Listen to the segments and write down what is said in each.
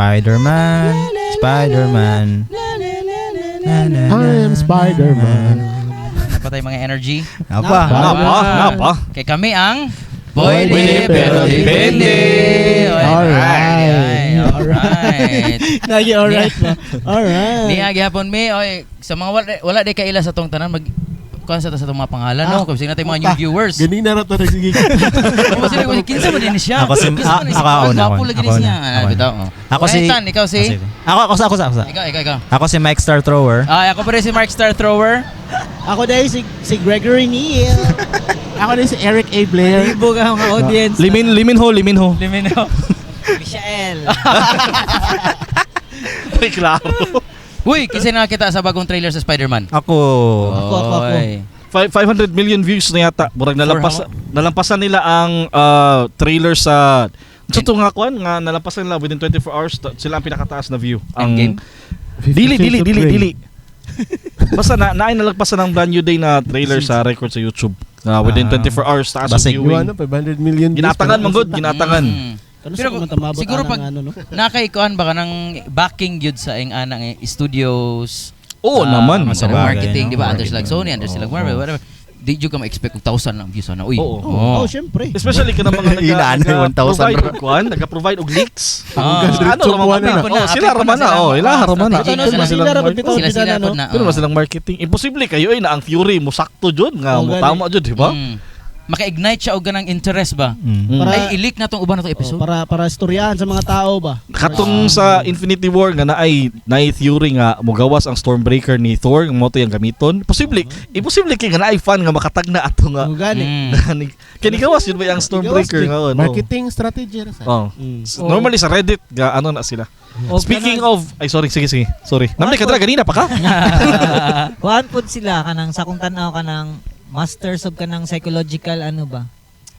Spider-Man, Spider-Man. Na, na, na, I am Spider-Man. Napatay mga energy. Napa, Napa, napa. Kay kami ang Pwede, Pwede, pero pero depende. depende. Alright. Alright. Lagi alright ba? Alright. Niya gihapon mi oy sa mga wala di kaila sa tong tanan mag kuan sa tong mga pangalan, no, kung sino natin mga new viewers. Ganing na rato nagsige. Kung sino kung kinsa man din siya. Ako si- Kinsa man ni ah, ako, ako na, Gwapo ako lagi ni na, siya. ako Ah, na. bitaw, oh. Ako si Ethan, ikaw si Ako ako sa. Ikaw, ikaw, ikaw. Ako si Mike Star Thrower. Ay, ako pa rin si Mark Star Thrower. Ako dahil si Gregory Neal. Ako din si Eric A. Blair. Libo ka mga audience. Limin, liminho, liminho. Limino. Michael. Ay, klaro. Uy, kasi nakita sa bagong trailer sa Spider-Man. Ako. Ako, ako, ako. Oy. 500 million views na yata. Murag nalampasan nila ang trailer sa to nga kuan nga nalampasan nila within 24 hours, sila ang pinakataas na view. Ang Endgame? Dili, dili, dili, dili. Basta na naay nalagpasan ng Brand New Day na trailer sa record sa YouTube. Within 24 hours taas ang Basig. Yung viewing. ano, 500 million views. Ginatangan man gud, ginatangan. Kano Pero sa kumanta maabot siguro anang pag- ano, no? Nakaikuan ba ka ng backing yun sa ing anang studios? Oo naman. Sa Sa bagay, marketing, no? di ba? Others like Marketing. Sony, others like Oo. Marvel, whatever. Di jud ka ma-expect og 1,000 lang views ana. Uy. Oo. Oh, syempre. Especially kanang mga Yun na, ano, 1,000 nagka-provide og kuan, nagka-provide og leaks. Ah. Ano raman Ano na? Oh, sila raman na. Oh, ila raman na. Strategy Pero na sila. man silang Sila raman bitaw. Sila sila ano? pod na. Pero Oo. man silang marketing. Imposible kayo ay na ang Fury mo sakto jud nga Oh, mo gani. tama jud, di ba? Maka-ignite siya og ganang interest ba? Para- Ay, i-leak na tong uban na tong Oh, episode. para istoryahan sa mga tao ba? Katong sa Infinity War nga naay naay theory nga mogawas ang Stormbreaker ni Thor nga mo to yung gamiton. Posible, imposible kay nga naay fan nga makatagna ato nga. Oh, gani. Kay nigawas yun ba ang Stormbreaker Nigawas, nga ano? Marketing strategy ra sa. Oh. Normally sa Reddit ga ano na sila. O, Speaking of, ay sorry, sige sige. Sorry. Namli ka dra ganina pa ka? Kuan pod sila kanang sa akong tan-aw kanang masters of kanang psychological ano ba?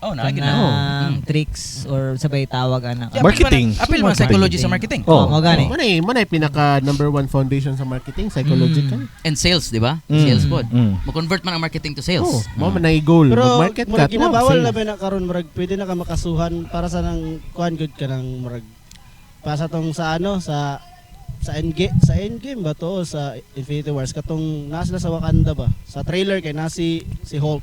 Oh, na na. Kanang tricks or sabay tawag ana. Yeah, Marketing. Appeal man psychology sa marketing. Oh, mo gani. Mo na pinaka number one foundation sa marketing, psychological. And sales, di ba? Sales pod. Mo-convert man ang marketing to sales. Oh, mo man na goal. Pero Mag-market ka. murag ginabawal tuwag na ba na karon, murag pwede na ka makasuhan para sa nang kuan good ka ng murag para sa tong sa ano sa Endgame ba to o sa Infinity Wars katong nasa sila sa Wakanda ba sa trailer kay nasi si Hulk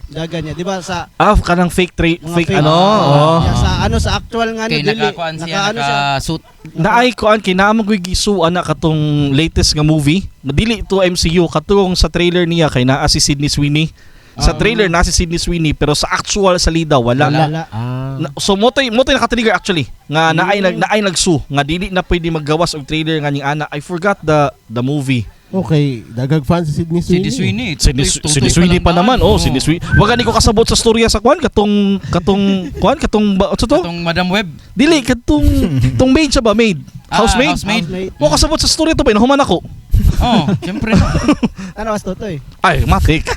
dagan niya, di ba, sa Ah, kanang fake mga fake, ano? Oh. Yeah, sa ano sa actual nga ano Kay dili nakakuan siya, naka, ano siya naka-suit. Naay kuan kay naamang ko'y gisu ana katong latest nga movie. Dili to MCU, katong sa trailer niya kay naa si Sydney Sweeney. Sa trailer naa si Sydney Sweeney pero sa actual salida wala. Wala. Ah. So motoy naka-trigger actually nga naay nagsu nga dili na pwede maggawas og trailer nga ning ana. I forgot the movie. Okay, dagag fan si Sydney Sweeney. Sydney Sweeney. Sydney, Tutoy Sydney Sweeney pa lang naman. daan. Oh, Sydney Sweeney. Wa gani ko kasabot sa storya sa kuan katong kuan katong ba, ano to? Katong Madam Web. Dili katong tong maid siya ba, maid? Ah, Housemaid? housemaid. Housemaid. Wa kasabot sa storya to ba nahuman ako. Oh, siyempre. No. Ano was to eh? Ay, matik.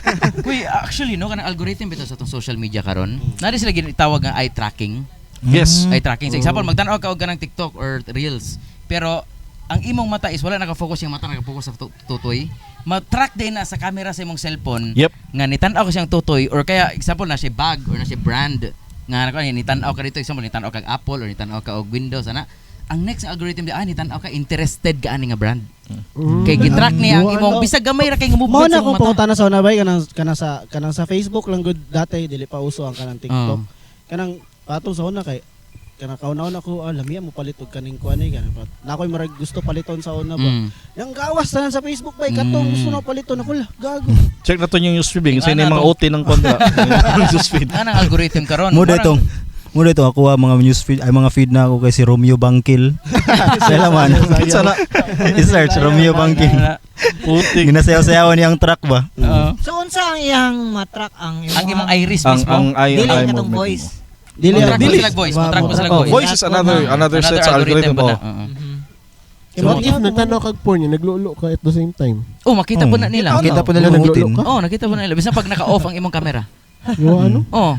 Uy, actually no, kanang algorithm bitaw sa atong social media karon. Naa sila ginitawag nga eye tracking. Yes. Eye tracking. Sa example, magtan-aw ka og kanang TikTok or Reels. Pero ang imong mata is wala naka-focus, yung mata naka-focus sa tutoy. Ma-track din na sa camera sa imong cellphone nga nitan-aw ko siyang tutoy or kaya example na siya bag or na siya brand nga nako nitan-aw ka dito, example nitan-aw kag Apple or nitan-aw ka og Windows ana. Ang next algorithm di ah nitan-aw ka, interested ka ani nga brand. Kay gitrack niya ang imong bisag gamay ra kay nga Mao movement na sa akong imong mata. pangutana sa una bay kanang sa Facebook lang gud dati dili pa uso ang kanang TikTok. Kanang patong sa una kay kanang kauna-una ko ah, lamiya mo palit og kaning kuan eh kanang na ako'y murag gusto paliton sa una ba. Nang gawas tanan sa Facebook bay katong gusto na paliton ako lah gago. Check na to yung newsfeed. Kasi Ano na yung mga to? OT ng kontra. Newsfeed. Nga nang algorithm karon. Mo itong mo dito ako mga news feed ay mga feed na ako kay si Romeo Bangkil. Sila man. Sana I-search Romeo Bangkil. putik. Ginasayaw-sayawan niyang truck ba? Oo. So unsa ang iyang matrack ang imong Ang imong iris Ang mismo. ang ay Dili ay katong movement voice. mo. Dili Motrack mo Dili. sila voice, motrack mo sila Oh, voice. voice is another another set sa algorithm. po Oh. na. Oo. So, what if nagtanaw kag porn niya, naglulo ka at the same time? Oh, makita po na nila. Makita po nila Naglulo umutin. ka? Oh, nakita po na nila. Bisan pag naka-off ang imong camera. Yung ano? Oh.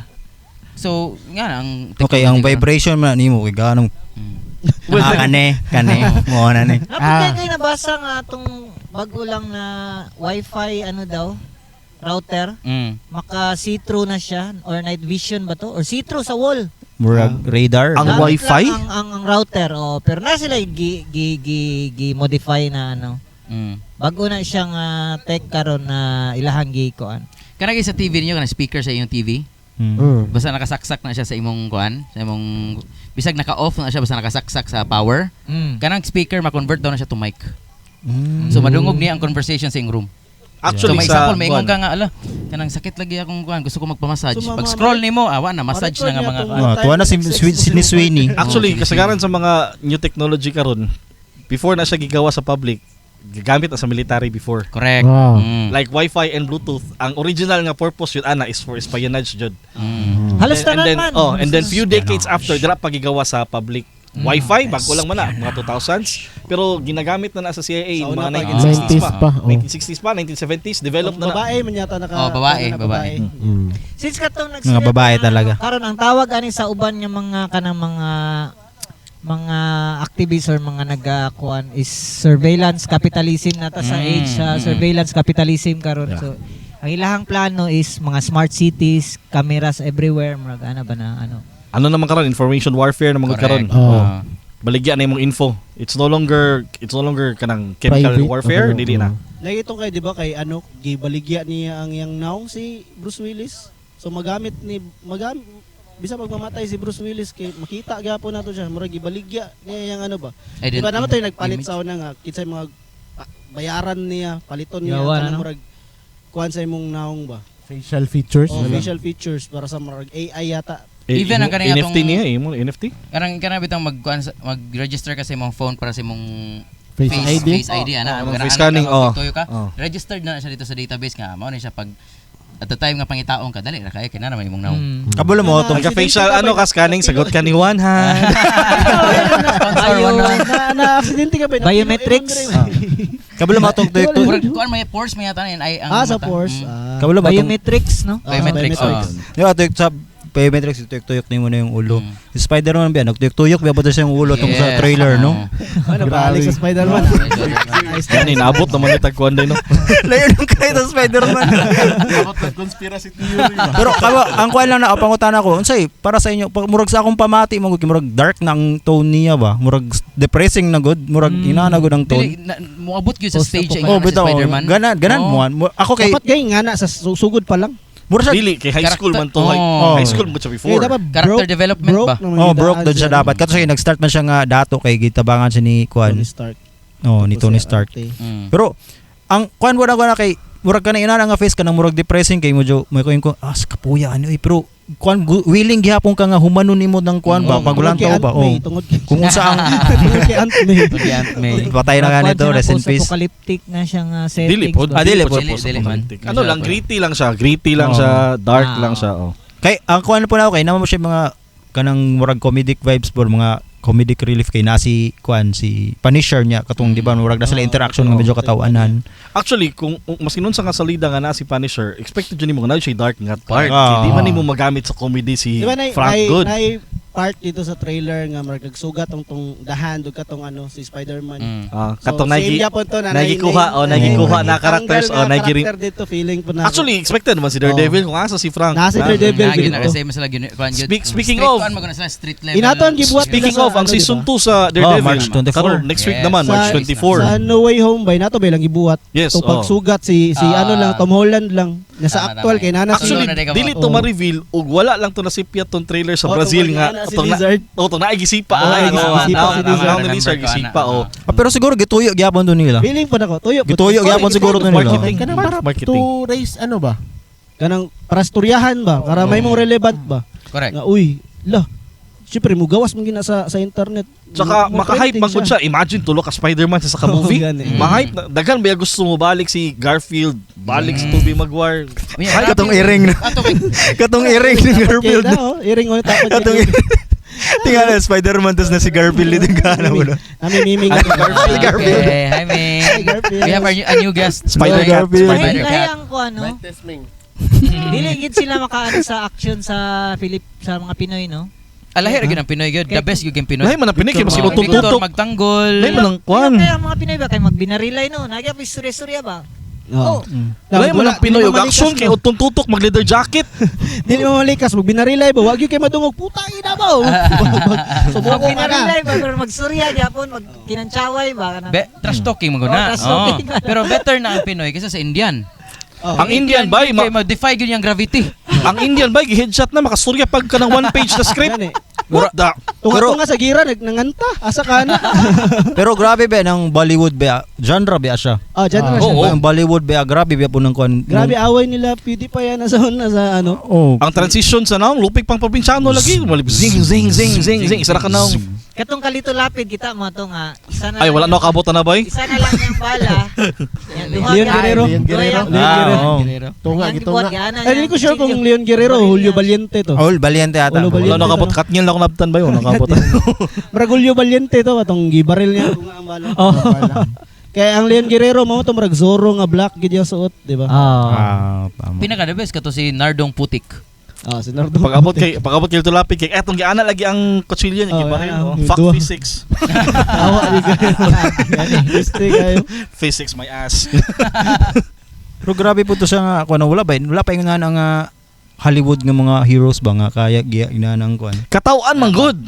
So, nga na, ang Okay, ang vibration man nimo kay ganong ah, kane, kane, mo na ni. Napagay kay nabasa nga atong bago lang na wifi ano daw router maka see-through na siya or night vision ba to or see-through sa wall. Murag radar. Ang Gamit wifi? lang ang router, oh, pero na sila gi gi gi, gi modify na ano. Bago na siyang tech karon na ilahang gi kuan. Kanang sa TV niyo, kanang speaker sa iyong TV. Basta nakasaksak na siya sa imong kuan, sa imong bisag naka-off na siya basta nakasaksak sa power. Kanang speaker ma-convert daw na siya to mic. So madungog niya ang conversation sa iyong room. Actually, so may sa example, may ingon kuan. ka nga ala, kanang sakit lagi akong kuan, gusto ko magpa-massage. So, Pag scroll nimo, awa na massage na nga mga kuan. Ah, tuwa na si Sidney Sweeney. Actually, Oh, kasagaran sa mga new technology karon, before na siya gigawa sa public, gigamit na sa military before. Correct. Wow. Like Wi-Fi and Bluetooth, ang original nga purpose yun ana is for espionage jud. Halos And tanan then, man. oh, and then few decades after dira pa gigawa sa public. Wi-Fi bago lang man na, mga 2000s, pero ginagamit na na sa CIA Sa mga una pa, 1960s 90s pa. pa, oh. 1960s pa, 1970s, develop na na. Babae man yata naka Oh, babae, ano na, babae. Since katong Mga babae talaga. Karon ang tawag ani sa uban nga mga kanang mga mga activists or mga nagakuan is surveillance capitalism na ta sa age sa surveillance capitalism karon. Yeah. So ang ilahang plano is mga smart cities, cameras everywhere, murag ana ba na ano. Ano naman karon, information warfare na mga karon. Correct. Oh. Ah. Baligya na imong info. It's no longer kanang chemical Private, warfare, ano, dili na. Lagi itong kay, di ba, kay ano, gibaligya niya ang yang naong si Bruce Willis. So magamit ni magamit bisa pag mamatay si Bruce Willis kay makita gyapon nato siya murag gibaligya niya yang ano ba. Di ba naman tayo nagpalit image. sa una nga kinsay mga bayaran niya, paliton niya Yawa, kanang ano? murag kuan sa imong naong ba. Facial features. O ano? facial features para sa murag AI yata. Eh, Even ang kaning NFT atong- niya, eh, imo NFT. Kanang kanang bitang mag mag-register ka sa imong phone para sa imong Face, face ID. face ID ana. Oh, Kanang face scanning, ana ka, oh. magtuyo ka. Oh. Registered na siya dito sa database nga mao ni siya pag at the time nga pangitaon ka dali ra kay kay na naman imong naong. Kabalo mo tong Nagka facial ano ka scanning, sagot ka ni Juan ha. Sponsor one na. Na aksidente ka ba? Biometrics. Kabalo mo tong tuyok Murag kuan may force may yata na ay ang Ah, sa mata. force. Mm. Ah. Kabalo ba tong Biometrics, no? Ah, Biometrics. biometrics. oh. Di ba tuyok sa biometrics, tuyok-tuyok nimo na yung ulo. Mm. Si Spider-Man ba nagtuyok-tuyok ba siya yung ulo tong sa Yes. trailer, no? Oo. Ano ba Alex sa Spider-Man? Nice. Yan inabot naman ni tagkuan din no. Layo nung kahit sa Spider-Man. Dapat nag-conspiracy theory ba? Pero kawa, ang kuan lang na pangutana ko, unsay para sa inyo pag murag sa akong pamati mo murag dark na ang tone niya ba? Murag depressing na gud, murag inana gud ang Dili tone. na, moabot gyud sa stage Post-apocalyptic. Oh, ang si bitaw. Spider-Man. Ganan, ganan Oo. mo. Ako kay Dapat gay nga na sa sugod pa lang. murag siya Dili kay high school man to. Oh. High school mo siya Eh, before. dapat Character broke, development broke ba? naman Oh, yung broke daan doon siya dapat. Kato siya nag-start man siya nga dato kay gitabangan siya ni kuan. Tony Stark. Oh, ni Tony Stark. Ate. Pero ang kuan wala ko na kay murag ka na inana nga face ka nang murag depressing kay medyo may ko ah sa kapuya ano eh pero kuan willing gihapon ka nga humano nimo ng kuan ba Mm. pagulan Tungod kay ba Aunt May, oh tungod kay kung unsa ang tungod kay Aunt May. Tungod kay Aunt May. patay na nga nito rest in peace. Post-apocalyptic na siyang settings. Dili pod. ba? Ah, dili pod. Dili, dili man. Ano lang gritty lang siya, gritty lang Oo. siya, dark Ah. lang siya oh. Kay ang kuan po na ako kay naman mo siya mga kanang murag comedic vibes po mga comedic relief kay nasi kuan si Punisher niya katong di ba murag na sila interaction nga medyo katawanan. Actually, kung maski nun sa nga salida nga na si Punisher, expected yun nimo nga na siya dark nga part. Ah. Kay di man nimo magamit sa comedy si Di ba na, Frank na, Good. na part dito sa trailer nga marag nagsugat tong tong dahan dug katong ano si Spider-Man. Ah, So, katong same nagi gyapon to na nagikuha, oh, nagikuha na characters, oh, nagiri- character dito feeling po na. Actually, expected naman si Daredevil kung asa si Frank. Nasa si Ah. Daredevil Nagi na dito. kasi sila gyud kuan gyud. Speaking Street of- kuan maguna sila street level. Inato ang gibuhat nila Speaking sa of, ang ano, season di ba? 2 sa Daredevil. Oh, March 24. Karon, next week Yes. naman, March Sa- 24. Sa No Way Home ba nato ba ilang gibuhat? Yes, To oh. pagsugat si si Ah. ano lang Tom Holland lang nasa Tama, actual tama. kay nana si Actually, Sunod na di ka dili ba? to Oh. ma-reveal ug wala lang to nasipyat tong trailer sa Oh, Brazil tungod nga. nga na si Atong na Lizard. oh, tong naigisipa. Ah, Ah, tama, ah, tama, ah, remember Lizard ko, gisipa ana, oh. Ah, pero siguro gituyo gyapon to nila. Feeling po nako tuyo po. Gituyo gyapon siguro to nila. Marketing. Kanang para Marketing. to raise ano ba? Kanang para storyahan ba? Para may mong relevant ba? Correct. Nga uy, la. Siyempre mo gawas man gina sa internet. Tsaka Mo- mo maka-hype trending man gud siya. Imagine tulo ka Spider-Man sa ka movie. Oo, gani. Ma-hype na. Daghan ba gusto mo balik si Garfield, balik si Tobey Maguire. Uy, Ay, katong iring na. Ato kay Katong iring ni Garfield. Kaya na, oh, iring ulit tapos. Katong Tingala Spider-Man tas na si Garfield dito gana mo. no? Nami miming. Si Garfield. Okay, hi Ming. Hi, Garfield. We have our new, a new guest. Spider-Cat. Garfield. Lahi Spider-Cat. lahi ang kuan, no? Dili gid sila makaano sa action sa Philip sa mga Pinoy, no? Alahi ra gyud ang Pinoy gyud. The best gyud ang Pinoy. Lahi man ang Pinoy kay mas Oh, tutok. Victor magtanggol. Lahi man ang kwan. Kaya ang mga Pinoy ba kay magbinarilay no? Nagya pa istorya-istorya ba? Oh. Wala man ang Pinoy og action kay utong tutok mag leather jacket. Dili mo malikas, mag binarilay ba? Wag yun kay madungog. Puta ina ba? Subuko ka na. Magpinarilay ba pero magsurya gyapon, magkinantsaway ba kanang. Be, trash talking mo Oh, na. trash talking. Oh. Pero better na ang Pinoy kaysa sa Indian. Oh. Ang Indian bay, Kay ma-defy gyud yung gravity. ang Indian bay gi-headshot na makasurya pag kanang one page na script. Gani. What the? Tunga-tunga sa gira, nagnanganta. Asa ka na? Pero grabe ba ng Bollywood ba genre ba siya. Ah, dyan na siya. Oo. Ang Bollywood ba grabe ba po ng kuan. Grabe away nila PewDiePie yan nasa una sa ano. Oh. Ang transition sa naong lupik pang probinsyano lagi. Malib zing zing zing zing zing isa ra ka naong. Katong kalito lapid kita mo to nga isa na Ay lang wala na kabot na bay. Isa na lang yung bala. Yan, duha Leon ka- Guerrero. Leon Guerrero. Duha Ah, yung- oo. Tunga, Yan, gitunga. gibuhat, gana Ay, hindi ko sure yan. kung Leon Guerrero o Julio Valiente to. All Valiente ata. Ulo Wala na kabot katngil na ako nabtan bay. Wala kabot. Murag Julio Valiente to, atong gibaril niya. Tunga ang bala. Oh. Kaya ang Leon Guerrero mao to murag Zorro nga black gid yung suot, di ba? Oh. Ah, tama. Pinaka the best kato si Nardong Putik. Ah, si Nardo. Pag-abot kay Tulapid kay etong giana lagi ang kutsilyo niya Oh, gibaril. yeah. Oh. Fuck Duha. physics. Tawa di kayo. Gusto kayo. Physics my ass. Pero grabe po to siya nga kuan wala ba wala pa yung nga ang Hollywood nga mga heroes ba nga kaya giya ina ng kuan. Katawan man good.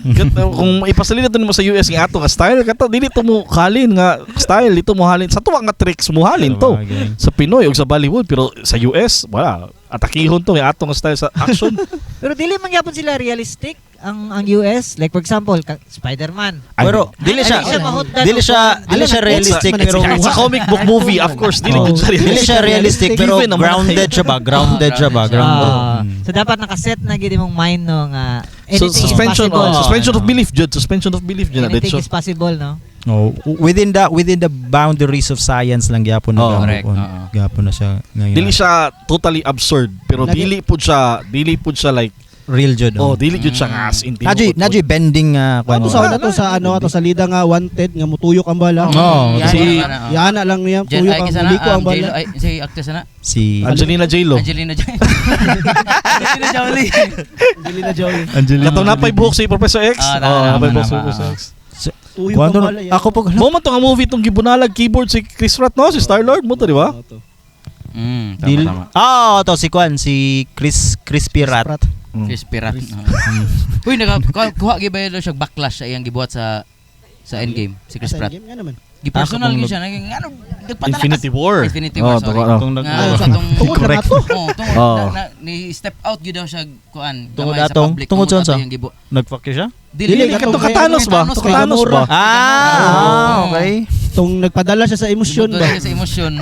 Kung ipasalin na to nimo sa US nga ato nga style, kataw dili to mo halin nga style, dito mo halin sa tuwa nga tricks mo halin to. Sa Pinoy ug sa Bollywood pero sa US wala. Atakihon to nga ato nga style sa action. Pero dili man gyapon sila realistic ang US. Like for example, Spider-Man. Ay, Pero dili siya Ay, siya mahutdan dili og siya dili siya realistic pero it's a comic book movie, of course. Dili Oh. gud siya Dili siya realistic pero Given naman grounded siya ba? Grounded siya ba? Grounded. Ah, so dapat nakaset na gid imong mind no nga So anything suspension is possible. oh, suspension of belief jud, suspension of belief jud na Anything diretso. is possible, no? Oh, within the boundaries of science lang gyapon na Oh, correct. gyapon. Oo. Gyapon na siya ngayon. Dili siya totally absurd pero dili pud siya like real jud. oh dili jud siya nga as in Nadyoy tinuod pud. nadyoy bending nga kuan. Ato sa una to sa ano ato sa lida nga wanted nga mutuyok ang bala. Oh, Yan, si- yan, oh. Yana lang niya, Jen, tuyok ay, ang kisa na, liko ang bala. J-Lo, ay, si actress na, Si Angelina J-Lo. Angelina Jolie. Angelina Jolie. Angelina Jolie. Angelina. Katong napay buhok si Professor X. Ah, tama, Oh, tama, napay buhok si tama. Professor X. Tuyok Kuan ang to, bala. yan. ako pag Mo man to nga movie tong gibunalag keyboard si Chris Pratt no, si Star-Lord mo to di ba? Oo, to. Tama, tama. Ah, to si kuan si Chris Chris Pirat. Pratt. Chris Pirat. Uy, nakakuha gyud ba yun siya backlash sa iyang gibuhat sa Endgame si Chris Sa Pratt. game nga naman. Gi-personal Ah, gyud siya. Naging ano nagpatala ka- Infinity War. Infinity War, Oh, sorry. to, Tong nag Nga sa atong Tungod na Correct. to. Oh, tungod Oh. na, ni step out gyud daw siya kuan Tungod gamay sa atong- public tungod saan ato sa? iyang gibu. Nag-fuck you siya? Dili Dili, Dili katong katong Thanos ba? Thanos Tong ba? Thanos ba? Ah, okay. Tong nagpadala siya sa emosyon ba? Siya sa emosyon.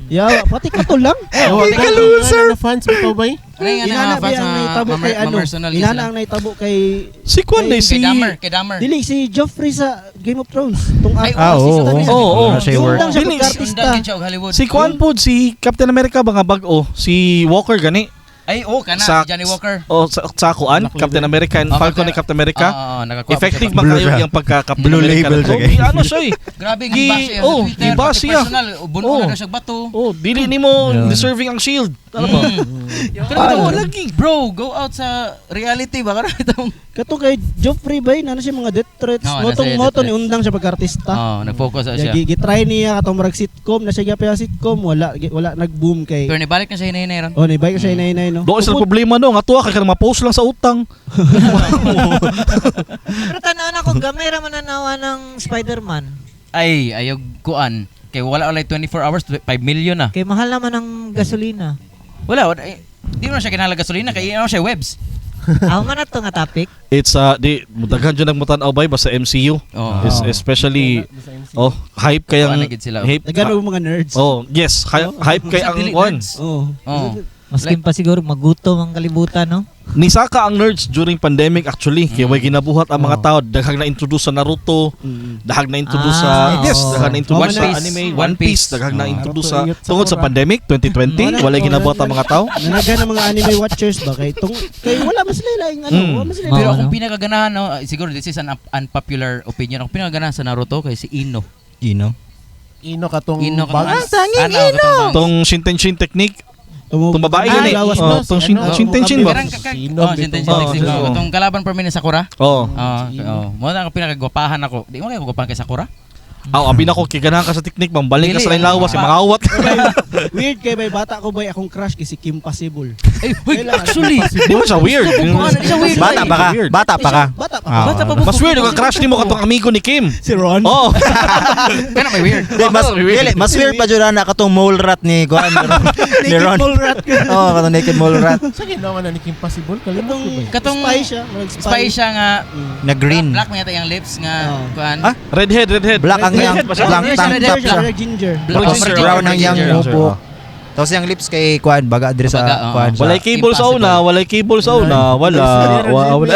Ya, pati ka to lang. Oh, ka loser. Na fans mo to bay? Ano yung Inana nga ba fans ang na naitabo kay ano? mamersonal gyud Inana sila. ang naitabo kay Si Kwan Kay- eh, si Kay Dahmer, kay Dahmer. Dili si Joffrey sa Game of Thrones. Tung Ay, Ah, oo, oo, si Joffrey sa oo, Game of oo. Thrones. Siya work. Undang siya Dili, pagka-artista. Undang gyud siya og Hollywood. Si Kwan pod si Captain America ba nga bag-o? Si Walker gani. Ay, oo, kana Sa- si Johnny Walker. O sa kuan, Captain America and Oh, Falcon ni Captain America. Oo, oo, nakakuha pa siya Effective ba- ba Blue kayo siya. yung pagka Captain Blue America label na to? siya, guys. Di, ano siya eh. Grabe nga Gi- bash siya oh, sa Twitter. gibash pati siya. personal, buno Oh. na daw siya bato. Oh, dili nimo Yeah. deserving ang shield. Ano ba? Pero Oh, lagi. Bro, go out sa reality ba karon itong Kato kay Joffrey bay na siya mga death threats. Oo, nasa Motong death moto ni threats. undang siya pagka-artista. Oh, nag-focus sa Ya, siya. gitry niya katong murag sitcom na siya gyapon sitcom wala wala nag-boom kay Pero nibalik na siya hinay-hinay ron. Oh, ni bike siya inay-inay no. Doon sa problema no, nga tuwa kay kanang ma-post lang sa utang. Pero tanaw na kung gamay ra man nanawa ng Spider-Man. Ay, ayog kuan. Kay wala walay 24 hours, 5 million na. Kay mahal naman ang gasolina. Wala, wala eh, di mo na siya kinahanglan gasolina kay ano siya webs. Aw man na to nga topic. It's di daghan jud nagmutan-aw bay basta MCU. Oh. Especially oh, hype kay ang Kuan na gid sila. hype. Daghan og mga nerds. Oh, yes, hype kay Sa ang dili one. nerds. Oh. Oh. Maskin pa siguro magutom ang kalibutan, no? Nisaka ang nerds during pandemic actually. Kay way ginabuhat ang mga tao, daghang na-introduce sa Naruto, dahag na-introduce sa Ah, yes, oo. daghang na-introduce One sa Piece. anime, One One Piece, Piece. daghang na-introduce sa Naruto, ingat sa tungod sa Sakura. pandemic 2020, walay ginabuhat ang mga tao. Nanaga ng mga anime watchers ba kay tung kay wala man sila laing ano, wala man sila. Pero Oo, akong no? pinakaganahan no, siguro this is an unpopular opinion. Akong pinakaganahan sa Naruto kay si Ino. Ino. Ino katong Ino bag. katong Ino. Tong Shintenshin technique, Tong tong babae Ah, yun eh. Lawas Oh, no. tong Shintenshin ba? Parang kaka Sino Oh, bitong- Shintenshin Oh, technique. sino. Oh, Katong kalaban pa ni Sakura. Oh. Oh, oh. Mo na ako pinakagwapahan ako. Di mo kayo gwapahan kay Sakura? Aw, abi na ko kay ganahan ka sa teknik, mambalik ka Dili, sa lain lawas, ah. mga awat. Weird kay bay bata ko bay akong crush kay si Kim Possible. Ay, wait, Kailangan. actually. Di ba siya weird? Gusto ko kuha na siya weird. Bata pa ka. Weird. Bata pa ka. Bata pa. Ah. Bata pa Mas weird kung crush nimo katong amigo ni Kim. Si Ron. Oh. Kana may weird. Di, mas, dili, mas weird pa dyan na katong mole rat ni Kuan. Ni Naked Ron. mole rat. Oo, katong naked mole rat. Sa ginawa na ni Kim Possible, kalimot ko ba? Katong spy siya. Murag spy. Spy siya nga Na green. Black man yata yung lips nga Oh. kuan. Ah, redhead, redhead. Black ang yang Redhead ba siya? black Redhead tank siya, top redhead siya. Ginger, ginger. Black Tapos Ginger, brown ang yang ginger. buhok. Tapos yung lips kay Kuan, baga diri sa Baga, oo. Kuan. sa- Walay cable sa una, walay cable sa una, wala, wala, wala.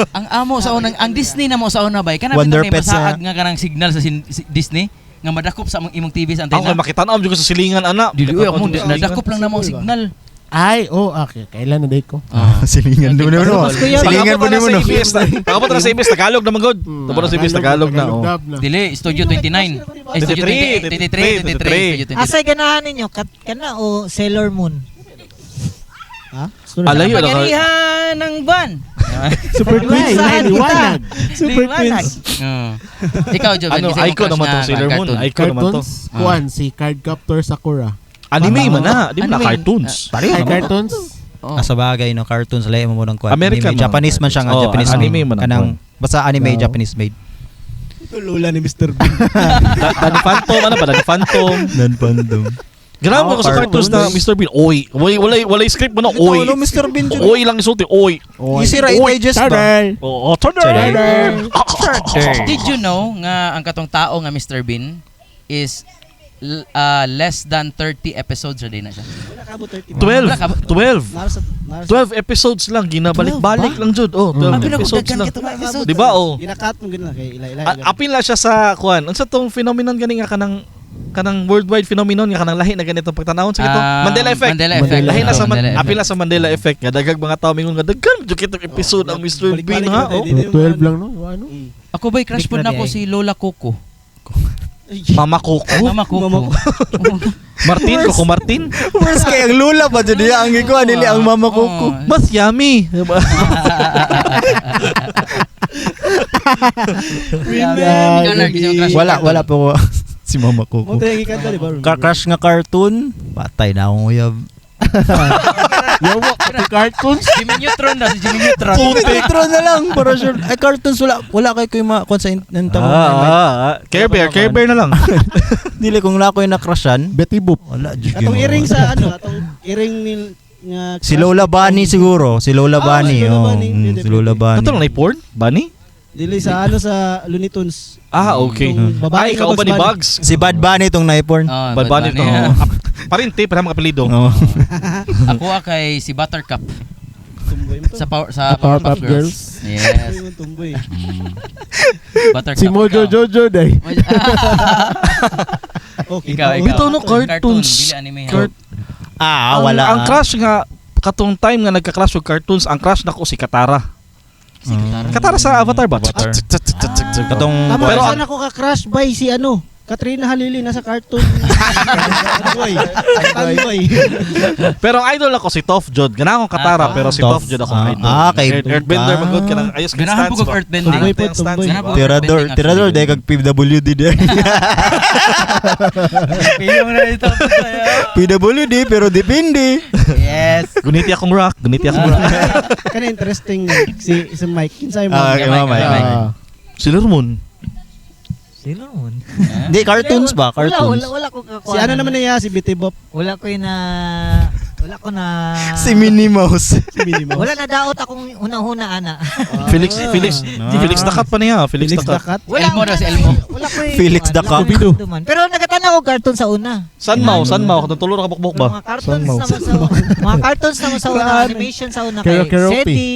Ang amo sa unang ang Disney na mo sa una bay kana Wonder bitaw ni Pets masaag na- nga kanang signal sa Disney nga madakop sa among imong TV sa Ako antena. kay makita-an ko sa silingan ana. Dili uy ako mo Makita-an sa silingan. nadakop lang na mo ang signal. Ay, oh, okay. Kailan na date ko? Silingan mo no. Mas kuya, Silingan Pag-abot mo na mo sa no. ABS, pag-abot na sa ABS Tagalog na man gud. Tapos na sa ABS Tagalog na. Oh. Dub na. Dili Studio 29. Ay, Studio 23, 23, 23, Studio 23. Asay ganahan ninyo kat kana o Sailor Moon? Ha? Alayo na ka. Kapangyarihan ng buwan. Super Queens, Saan kita? liwanag. Super Liwanag. Twins. Oo. Ikaw, Joven, Ano, kasi imong icon crush naman na tong Sailor Moon. cartoon. Icon naman to. Cartoons, kuan, si Cardcaptor Sakura. Anime man na, di man na Anime. cartoons. Pareho Ay, naman. cartoons? Oo. Ah, sa bagay no, cartoons lahi mo mo ng kuan. American Anime. man. Japanese man siya nga, Oh, Japanese anime made. man ang Kanang basta anime Wow. Japanese made. Lula ni Mr. Bean. Danny Phantom, ano ba? Danny Phantom. Nan Phantom. Grabe ko sa cartoons na Mr. Bean. Oy, walay walay walay script mo na oy. Ano Mr. Bean jud? Oy lang isulti, oy. Easy ra i-digest ba? Turtle! Oo, turtle. Did you know nga ang katong tao nga Mr. Bean is less than 30 episodes a day na siya? Wala ka abot 30. 12, Wala ka ba? 12. Nara sa nara sa 12 episodes lang ginabalik-balik lang jud. Oh, 12 Abi na episodes daghan lang. kita mga episodes. Di ba oh? Ginakat mo gina kay ila-ila. Apil na siya sa kuan. Unsa tong phenomenon gani nga kanang kanang worldwide phenomenon nga kanang lahi na ganitong pagtanawon sa ito? Ah, Mandela effect. Mandela effect. Lahi na sa Mandela effect. apil na sa Mandela effect nga dagag mga tao mingon nga daghan jud kitong episode ang Mr. Bean ha. Oh. 12 lang no? Ano? Ako ba'y crush po Big na ako na di si Lola Coco. Mama Coco. Mama Coco. Martin, Coco Martin. Worst kay ang lula pa jud niya ang gikuan nili ang mama kuko. Oo. Mas yummy. Diba? Ikaw, Narc, isa yung crush Wala mo. wala po ko si mama Mo kuko. tayo gikan di ba? Crush nga cartoon, patay na akong uyab. Yawa, pati cartoons. Jimmy Neutron daw, si Jimmy Neutron. Neutron na lang para sure. Ay cartoons wala wala kay ko yung mga kung sa nanta mo. Care Bear, Care Bear na lang. Dili kung na ako yung nakrushan. Betty Boop. Wala jud. Atong iring sa ano, atong iring ni nga Si Lola Bunny siguro, si Lola Ah, Bunny. si Lola Oh, Bunny. si Lola Bunny. Kato lang na porn? Bunny? Dili sa ano sa Looney Tunes. Ah, okay. Itong babae Ay, nga ikaw ba ni Bugs Bunny. Bugs? Si Bad Bunny itong naiporn. Oh, Bad Bunny to. Bunny. Parinte, para mga apelyido. Oo. Ako kay si Buttercup Tumboy mo to. sa power sa Powerpuff Girls. Yes. Tumboy mo, tumboy. Buttercup. Si Mojo ikaw. Jojo day. Okay. Ikaw, ikaw. Bitaw no, cartoons. Dili anime. ha? Ah, wala. Ang crush nga katong time nga nagka-crush og cartoons, ang crush nako si Katara. Si Katara. Katara sa Avatar ba? Avatar. Tsk, tsk, tsk, tsk, tsk, tsk. Katong Tama Pero pero ang- ako ka-crush by si ano, Katrina Halili nasa cartoon. Tangoy. Tangoy. Pero ang idol ako si Toph Jod. Ganahan akong Katara Ah, pero si Toph. Toph Jod ako Ah, idol. ah, kay- Earthbender ah. man gud kanang ayos kay Ganahan stance po kog ba? earthbending. Tumboy po, Ang stance, tumboy. Ganahan po Tirador, earthbending, tirador actually. dahil kag PWD dahil. Piyong na ito. PWD pero depende. Yes. Guniti akong rock, guniti akong rock. Kana interesting si si Mike. Kinsay mo? Ah, kay Mike, Mama. kay Mike. Ah. Sailor Moon. Sailor Moon. Hindi, cartoons ba? Wala, Cartoons. wala, wala ko kakuha. Si ano naman niya si Betty Boop, Wala ko yung na wala ko na Si Minnie Mouse. si Minnie Mouse. Wala na daot akong una-una ana. Felix Felix Ah. Felix Dakat pa niya, Felix Felix Dakat. Dakat. Wala, Elmo wala daw, si na- Elmo. Wala ko yung- Felix wala the ko Cock. naramdaman. Pero nagatanaw ko cartoon sa una. San Mao, San Mao, katong tulo ra ka bukbok ba? Mga cartoons naman sa mga cartoons naman sa una, animation sa una Kero kay Keropi. Seti,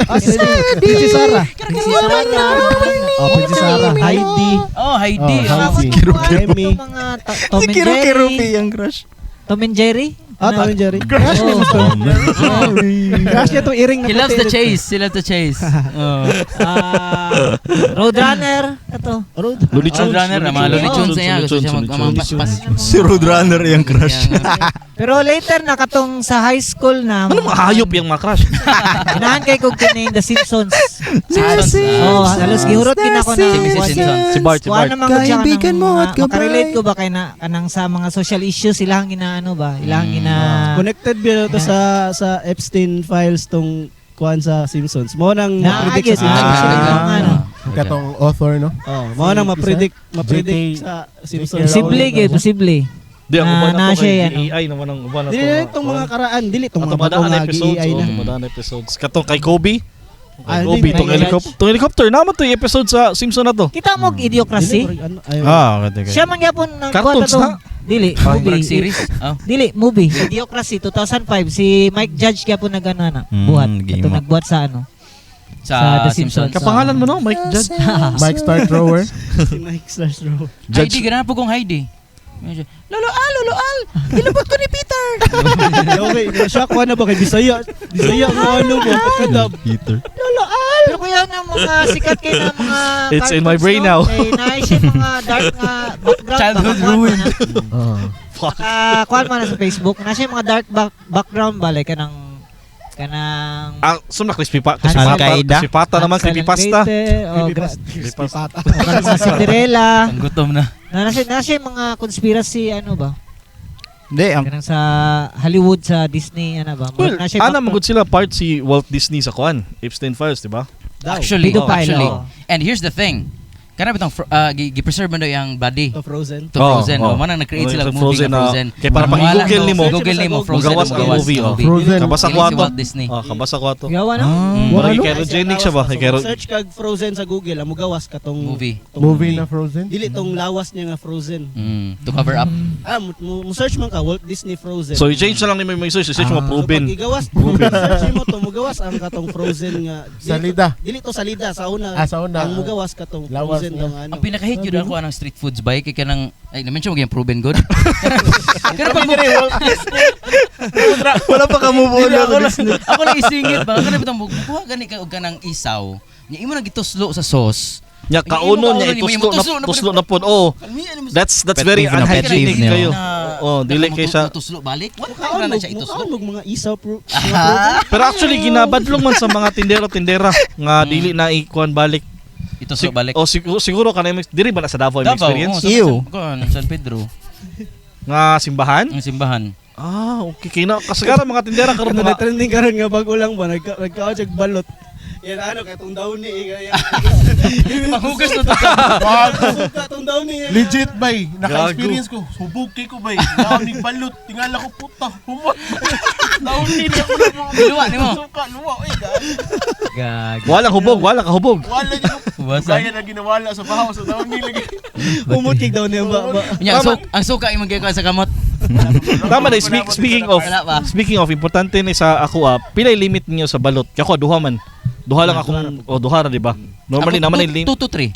Ah, si Princess Sarah. Princess Sarah, Oh, Princess Sarah. Heidi. Oh, Heidi. Oh, Oh. Heidi. Kero Remy. Mga Tom Si and Kero Jerry. Keropi ang crush. Tom and Jerry. Ah, Tom and Jerry. Crush niya to. Crush niya tong iring na He loves puti the dito. chase. He loves the chase. Oh. Ah, Roadrunner ato. Road. Looney Tunes. Roadrunner, mga Looney Tunes na yan. Gusto siya Looney Tunes. paspas. Si Roadrunner yung crush. Pero later na katong sa high school na Ano mga hayop yung mga crush? Ganahan kay kog kining The Simpsons. Simpsons. Oh, halos gihurot gid ako na. Si Mrs. Simpson. Si Bart, si Kuha Bart. naman ko siya Kaibigan kanang mo at mga- makarelate gabay. ko ba kay na kanang sa mga social issues ilang ginaano ba? Ilang gina Connected ba to sa Epstein files tong kuan sa Simpsons. Mo nang Na, ma-predict sa ayun. Simpsons. Ah, ano. Katong author, no? Oh, mo nang ma-predict JK sa Simpsons. Posible gyud, posible. Di, ang Na- uban na na to siya kay yan, AI naman ang uban na to. Dili na itong mga karaan, dili itong mga Atong bago madaan nga episodes. AI Oh, na. madaan episodes. Katong kay Kobe. Kay Ah, Kobe, hindi, itong may helicopter. Itong helicopter, naman to yung episode sa Simpson na to. Kita mo og idiocracy. Dili, ano, ayaw. Ah, okay, okay. Siya man gyapon nang Cartoons kuha na? to. Dili, movie. Murag series. Oh. Dili, movie. Idiocracy 2005 si Mike Judge gyapon nagano na. Buhat. Game Kato mo. nagbuhat sa ano. Sa Sa The Simpsons. Simpsons. Kapangalan mo no, Mike Judge. Mike Star Thrower. Si Mike slash Rowe. Judge. Heidi, ganahan po kong Heidi. Lolo Al, Lolo Al, gilabot ko ni Peter. Okay, siya kuha na ba kay Bisaya? Bisaya mo ano mo, pagkadab. Peter. Pero kuya nga mga sikat kay na mga It's in my cartoons, brain no? now. Kay naay siya mga dark nga background. Childhood ba, kuwan ruin. man na. Fuck. Kuwan man na sa Facebook. Na siya mga dark background ba like kanang kanang Ah, sum na crispy pa, Hansel crispy pata, Al-Qaeda? crispy pata naman, Hansel and creepypasta. Gretel, oh, Creepypasta. o kanang mga Cinderella. Ang gutom na. Na siya mga conspiracy ano ba? Hindi, ang Kanang sa Hollywood sa Disney ano ba? Well, Na siya ana background. magud sila part si Walt Disney sa kuan, Epstein Files, di ba? Actually, Pedophile, actually. oh. And here's the thing. Kana bitong gipreserve man daw yung body. To Frozen. To Oh, Frozen. oh. Oh, man ang nag-create Oh, sila yung movie Frozen nga na- Frozen. kaya para pag Wala, i-Google nimo, Google nimo Frozen, Mugawas ang mugawas movie, oh. Frozen. Kabasa Dili ko si ato. Walt Disney. Oh, kabasa ko ato. Gawa no? Murag Ano? cryogenic siya ba? Kay Kero- Search kag Frozen sa Google, ang mugawas ka tong Movie. tong Movie na Frozen. Dili tong lawas niya nga Frozen. To cover up. Ah, mo search man ka Walt Disney Frozen. So i-change na lang nimo yung search, i-search mo So, proven. pag igawas, search mo to mugawas ang katong Frozen nga. Dili to- Salida. Dili to salida sa una. Ah, sa una. Ang mugawas katong Lawas Frozen niya. tong ano. Ang pinaka-hate yun ako anang street foods ba kay kanang ay na-mention mo yung proven good. Pero pag wala pa ka move on Dili, ako ako lang, ako lang isingit ba kana bitong mukuha gani ka og kanang isaw. Nya imo nang gituslo sa sauce. Nya kaunon niya Imo ituslo tuslo na na tuslo na pod. Oh, that's Pet very peeve na, pet unhygienic peeve niya. kayo. Oh, dili kay siya. Tuslo balik. What Mukaon time na mo siya ituslo? mukaon mo mga isaw pro. mga Frozen. Pero actually ginabadlong man sa mga tindero-tindera nga dili na ikuan balik. Ituslo balik. Oh, siguro, siguro kanay diri ba na sa Davao yung Davao, experience? oh, sa- Ew. San Pedro, Nga simbahan? ang simbahan. Ah, okay kay na kasagara mga tindera karon Karon mga na trending karon nga bago lang ba nagkaon siya balot. Yan ano katong downy eh, kaya. Panghugas na to. Katong downy. eh. Legit, bay. Naka-experience ko. Hubog kay ko, bay. Naon balot. Tingala ko, puta. Humot. Naon ni ako na mo. Luwa nimo. Suka, luwa. Uy, gago. Gag. Walang hubog, wala kahubog. Wala niyo. Hubasan. Gaya na ginawala sa bahaw sa downy lagi. Humot kay downy ang ba. Nya ang ang suka imong gikuha sa kamot. Tama na speaking of Wala pa. speaking of importante ni sa ako pilay limit niyo sa balot. Kaya ako duha man. Duha lang akong oh duha ra di ba? Normally Ako, naman yung limit. 2 to 3.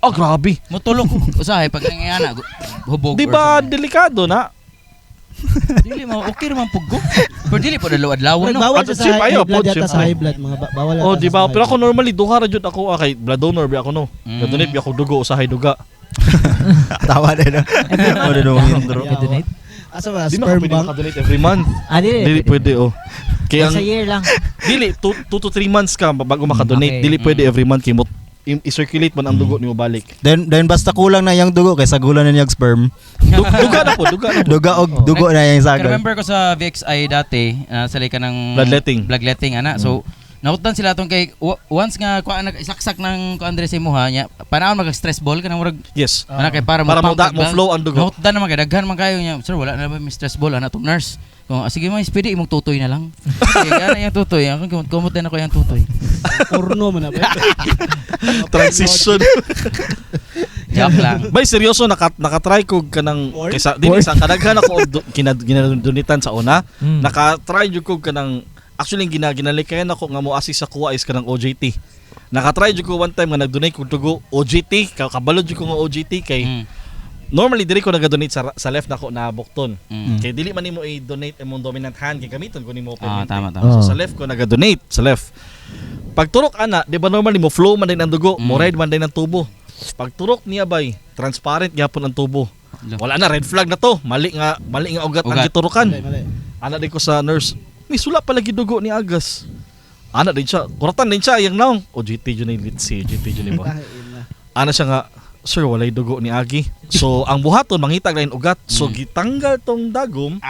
Oh grabe. Mutulog ko usahay pag nangayana hubog. Di or ba something. delikado na? Dili mo okay ra man pug ko. Pero dili po dalaw adlaw no. Bawal At siya sa chip, high ayaw, blood pod, yata sa syempre. high blood mga bawal Oh, yata di sa ba? high Pero ako blood. normally duha ra jud ako kay blood donor ba ako no. Gadonate ako dugo usahay duga. Tawa na no. Wala na mong intro. Yeah, Donate? Asa ba? Di Sperm man ka pwede bank? makadonate every month. Ah, dili. Dili pwede oh. Kaya Once ang a year lang. dili 2 to 3 months ka bago makadonate. Okay. Dili pwede every month kay mo i-circulate man ang dugo nimo balik. Then basta kulang na yang dugo kay sagulan na niyang sperm. Duga na po, duga na po. Duga og dugo na yang I sagol. remember ko sa VXI dati, sa ka ng Bloodletting. Bloodletting ana. So nahutan sila atong kay once nga kuan nag isaksak ng kuan Andre sa imuha nya, panahon mag stress ball kanang murag Yes. ana kay para Para mo pump mo flow ang dugo. Nahutan naman kay daghan man kayo niya. Sir, wala na ba may stress ball ana tong nurse. Kung sige mo pwede imong tutoy na lang. Sige, ana yung tutoy. Ako kumot kumot din ako yung tutoy. Porno man na ba? Transition. Joke lang. Bay seryoso nakatry ko kanang Porn? kaysa dili sa kadaghan ako og ginadonitan sa una. Mm. Nakatry jud ko kanang actually ginalikayan ako nga mo assist sa kuha is kanang OJT. Nakatry jud ko one time nga nagdonate kog dugo OJT, kabalo jud ko nga OJT kay Normally diri ko naga-donate sa left nako na bukton. Kay dili man nimo i-donate imong dominant hand kay gamiton ko nimo Ah, permanente. tama, tama. So sa left ko naga-donate sa left. Pagturok ana, di ba normally mo flow man din ang dugo, mo ride man din ang tubo. Pagturok niya bay, transparent gyapon ang tubo. Lo. Wala na, red flag na to. Mali nga ugat ang Ugat. giturukan. Mali, mali. Ana din ko sa nurse, may sula pala gidugo ni Agas. Ana din siya, kuratan din siya yang naong. O GT jud ni litsi, GT jud ni ba. Ay, ina. Ana siya nga, sir, walay dugo ni Agi. So ang buhaton mangita lain ugat. So gitanggal tong dagom.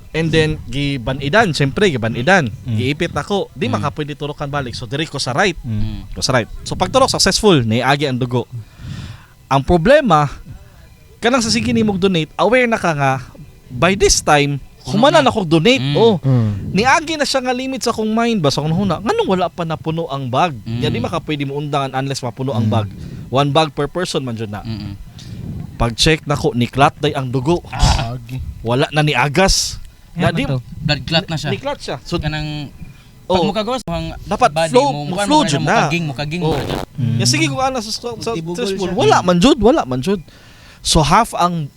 And then gibanidan, siyempre gibanidan. Giipit ako, di makapwede turukan balik. So diri ko sa right, ko sa right. So pagturok successful, niagi ang dugo. Ang problema kanang sa sige nimo donate, aware na ka nga by this time humana na kog donate. Oh. Niagi na siya nga limit sa akong mind ba sa akong huna. Nganong wala pa napuno ang bag? Ya di makapwede mo undangan unless mapuno ang bag. One bag per person man jud na. Pag check nako niklat day ang dugo. Agi. Wala na ni agas. Na Nga di man to. Blood clot na siya. niklat siya. So Kanang oh, pag mukagawas ang dapat body flow, mo, mo flow jud na. Mukaging, mukaging. Oh. Ya sige ko ana sa Tibugol threshold. siya. Wala man jud, wala man jud. So half ang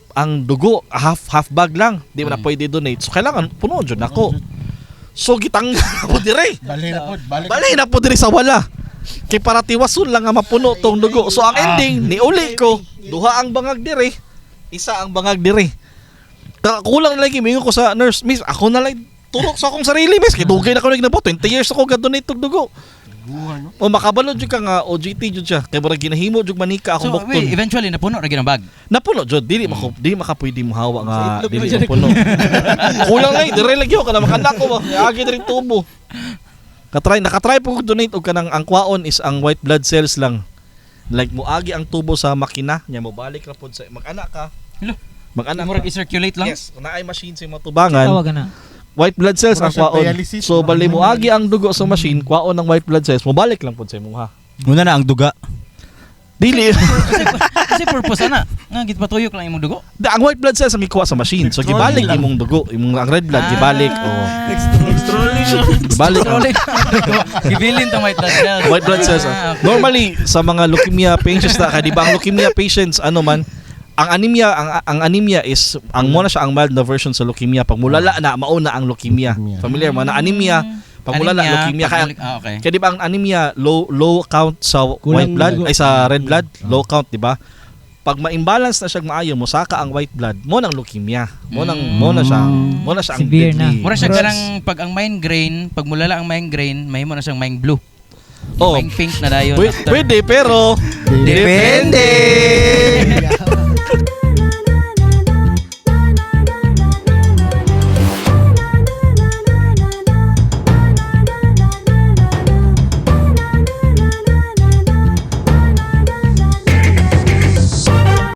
dugo, half bag lang. Di mo na pwede donate. So kailangan puno jud nako. So gitanggal ko dire. Bali na po, balik. Bali na po diri sa wala. Kay para tiwason lang nga mapuno tong dugo. So ang ending, niuli ko, duha ang bangag dire, isa ang bangag dire. Kulang na lagi mingon ko sa nurse, miss, ako na lang turok sa akong sarili, miss. Kay dugay na ko nagnapo, 20 years ako ga-donate og dugo. Guha, no? O makabalo jud ka nga OJT jud siya. Kay murag ginahimo jud manika akong So, bukton. wait, eventually napuno ra gyud ang bag. Napuno jud, dili mako dili makapwede mo hawa nga Sa itlog dili man siya mapuno. Kulang na dire lagi ka na makanak ko ba. Agi diri tubo. Katry nakatry po ko donate og kanang ang kwaon is ang white blood cells lang. Like moagi ang tubo sa makina, nya mobalik ra pod sa mag-anak ka. Hello. Mag-anak Murag ka. i-circulate lang. Yes, naay machine sa imong tubangan. Tawag na. White blood cells Mura ang siyang kwaon. dialysis, So no? bali moagi ang dugo sa machine, kwaon ang white blood cells, mobalik lang pod sa imong ha. Una na ang duga. Dili. Kasi purpose ana. Nga gitpatuyok lang imong dugo. Ang white blood cells ang gikuha sa machine. So gibalik Nag-trolling lang. imong dugo, imong ang red blood gibalik. Oh. Nag-trolling. Gibalik. ang Trolling. Gibilin tong white blood cells. white blood cells. Ah, ah. okay. Normally sa mga leukemia patients na kay di ba ang leukemia patients ano man ang anemia ang anemia is ang mo na siya ang mild na version sa leukemia. Pag mulala na mauna ang leukemia. Leukemia. Familiar mo na anemia, pag mulala Anemia, leukemia kaya ah, okay. kaya di ba ang anemia low low count sa Kulang white blood dugo. ay sa red blood, low count, di ba? Pag ma-imbalance na siya maayo mo saka ang white blood, mo nang leukemia. Mo na siya ang Severe na. deadly. Mura siya Mura- kanang pag ang migraine, pag mulala ang migraine, mahimo na siyang mind blue. Oh. Mind pink na dayon. Pwede pero Depende. depende.